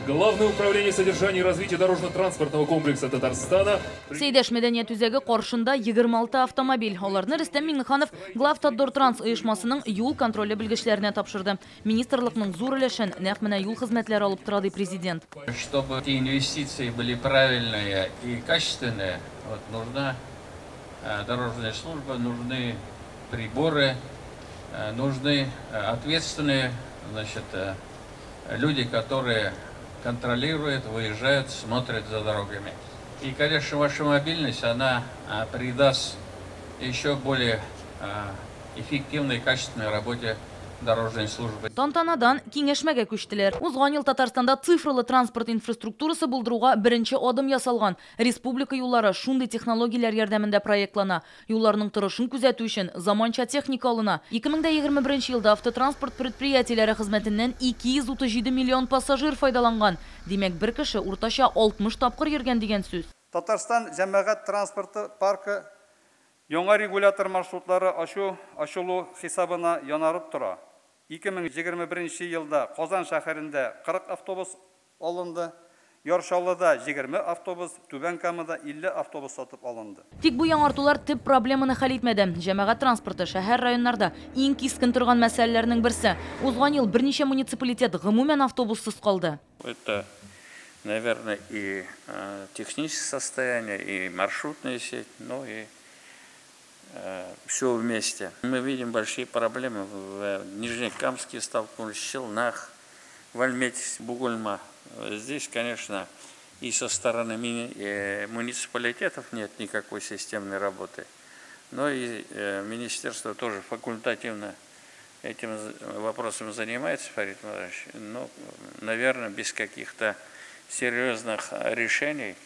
Главное управление содержания и развития дорожно-транспортного комплекса Татарстана. Сәйдәш мәдәният үзәге каршында 26 автомобиль. Аларны Рөстәм Миңнеханов Главтатдортранс оешмасының юл контроле белгечләренә тапшырды. Министрлыкның зур өлешен нәкъ менә юл хезмәтләре алып тора, ди президент. Чтобы эти инвестиции были правильные и качественные, вот, нужна дорожная служба, нужны приборы, нужны ответственные, значит, люди, которые контролируют, выезжают, смотрят за дорогами. И, конечно, ваша мобильность, она придаст еще более эффективной и качественной работе дорожной службы. Тантанадан киңәшмәгә күчтеләр. Узган ел Татарстанда цифрлы транспорт инфраструктурасы булдыруга беренче адым ясалган. Республика юллары шундый технологияләр ярдәмендә проектлана. Юлларның торышын күзәтү өчен заманча техника алына. 2021 елда автотранспорт предприятиеләре хезмәтеннән 237 миллион пассажир файдаланган. Димәк, бер кеше уртача 60 тапкыр йөргән дигән сүз. Татарстан җәмәгать транспорты паркы яңа регулятор маршрутлары ачылу хисабына янарып тора. 2021 елда Казан шәһәрендә 40 автобус алынды, Яр Чаллыда 20 автобус, Түбән Камада 50 автобус сатып алынды. Тик бу яңартулар төп проблеманы хәл итмәде. Җәмәгать транспорты шәһәр районнарда иң кискен торган мәсьәләләрнең берсе. Узган ел берничә муниципалитет гомумән автобуссыз калды. Это, наверное, и техническое состояние, и маршрутная сеть, но и все вместе. Мы видим большие проблемы. В Нижнекамске столкнулись, в Челнах, в Альметьевске, Бугульма. Здесь, конечно, и со стороны муниципалитетов нет никакой системной работы. Но и министерство тоже факультативно этим вопросом занимается, Фарид Муратович. Но, наверное, без каких-то серьезных решений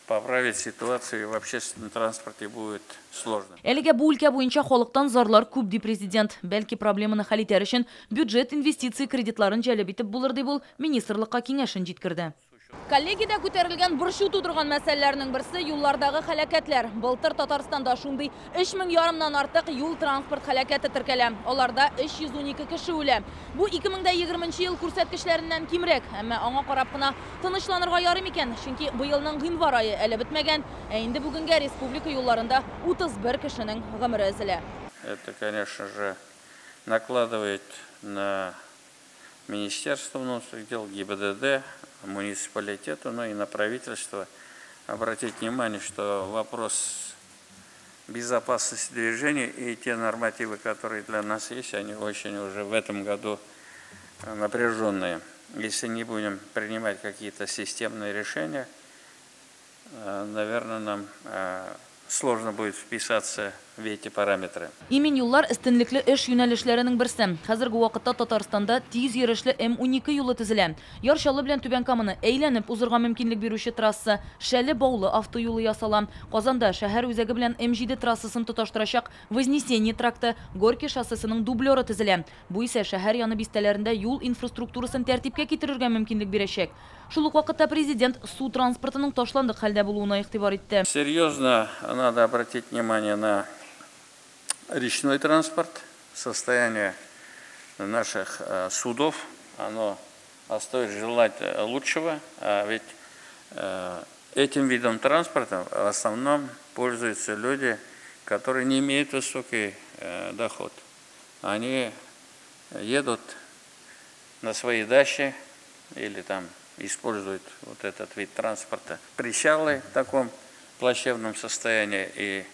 поправить ситуацию в общественном транспорте будет сложно. Әлегә бу өлкә буенча халыктан зарлар күп, ди президент. Бәлки, проблеманы хәл итәр өчен бюджет инвестиция кредитларын җәлеп итеп булыр, дип ул министрлыкка киңәшен җиткерде. Коллегиядә күтәрелгән борчу тудырган мәсьәләләрнең берсе юллардагы һәлакәтләр. Былтыр Татарстанда шундый өч мең ярымнан артык юл транспорт һәлакәте теркәлә. Аларда 312 кеше үлә. Бу 2020 ел күрсәткечләреннән кимрәк, әмма аңа карап кына тынычланырга ярый микән? Чөнки быелның гыйнвар ае әле бетмәгән, ә инде бүгенгә республика юлларында 31 кешенең гомере өзелә. Это, конечно же, накладывает на Министерство внутренних дел, ГИБДД, муниципалитету, но и на правительство обратить внимание, что вопрос безопасности движения и те нормативы, которые для нас есть, они очень уже в этом году напряженные. Если не будем принимать какие-то системные решения, наверное, нам сложно будет вписаться в эти параметры. Имин юллар өстенлекле эш юнәлешләренең берсе. Хәзерге вакытта Татарстанда тиз йөрешле М12 юлы төзелә. Яр Чаллы белән Түбән Каманы әйләнеп узырга мөмкинлек бирүче трасса Шәле Баулы автоюлы ясала. Казанда шәһәр үзәге белән М7 трассасын тоташтырачак Вознесение тракты, Горький шоссесының дублеры төзелә. Бу исә шәһәр яны бистәләрендә юл инфраструктурасын тәртипкә китерергә мөмкинлек бирәчәк. Шул ук вакытта президент су транспортының ташландык хәлдә булуына игътибар итте. Серьезно надо обратить внимание на речной транспорт, состояние наших судов, оно оставит желать лучшего, а ведь этим видом транспорта в основном пользуются люди, которые не имеют высокий доход. Они едут на свои дачи или используют этот вид транспорта. Причалы в таком плачевном состоянии, и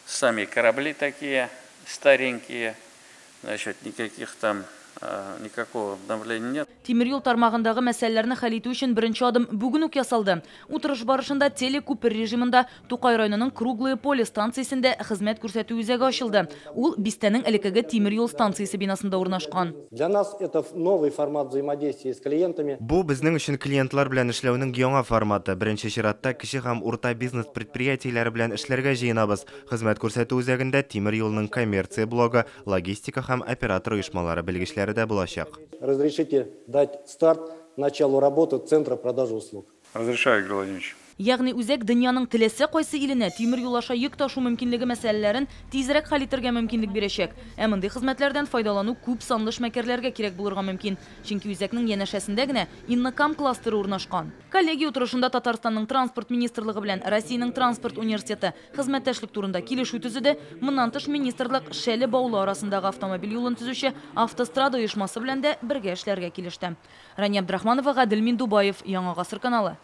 сами корабли такие старенькие, никакого обновления нет. Тимер юл тармагындагы мәсьәләләрне хәл итү өчен беренче адым бүген үк ясалды. Утырыш барышында телекүпер режимында Тукай районының Круглое поле станциясендә хезмәт күрсәтү үзәге ачылды. Ул бистәнең элеккеге тимер юл станциясе бинасында урнашкан. Для нас это новый формат взаимодействия с клиентами. Бу безнең өчен клиентлар белән эшләүнең яңа форматы. Беренче чиратта кече һәм урта бизнес предприятиеләре белән эшләргә җыенабыз. Хезмәт күрсәтү үзәгендә тимер юлның коммерция блогы, логистика һәм оператор оешмалары белгечләре дә булачак. Разрешите дать старт началу работы Центра продажи услуг. Разрешаю, Игорь Владимирович. Ягъни үзәк дөньяның теләсә кайсы иленә тимер юл аша йөк ташу мөмкинлеге мәсьәләләрен тизрәк хәл итәргә мөмкинлек бирәчәк. Ә мондый хезмәтләрдән файдалану күп санлы эшмәкәрләргә кирәк булырга мөмкин. Чөнки үзәкнең янәшәсендә генә Иннокам кластеры урнашкан. Коллегия утырышында Татарстанның транспорт министрлыгы белән Россиянең транспорт университеты хезмәттәшлек турында килешү төзеде. Моннан тыш министрлык Шәле Баулы арасындагы автомобиль юлын төзүче Автострада оешмасы белән дә бергә эшләргә килеште. Рания Абдрахманова, Гадел Миндубаев, Яңа Гасыр каналы.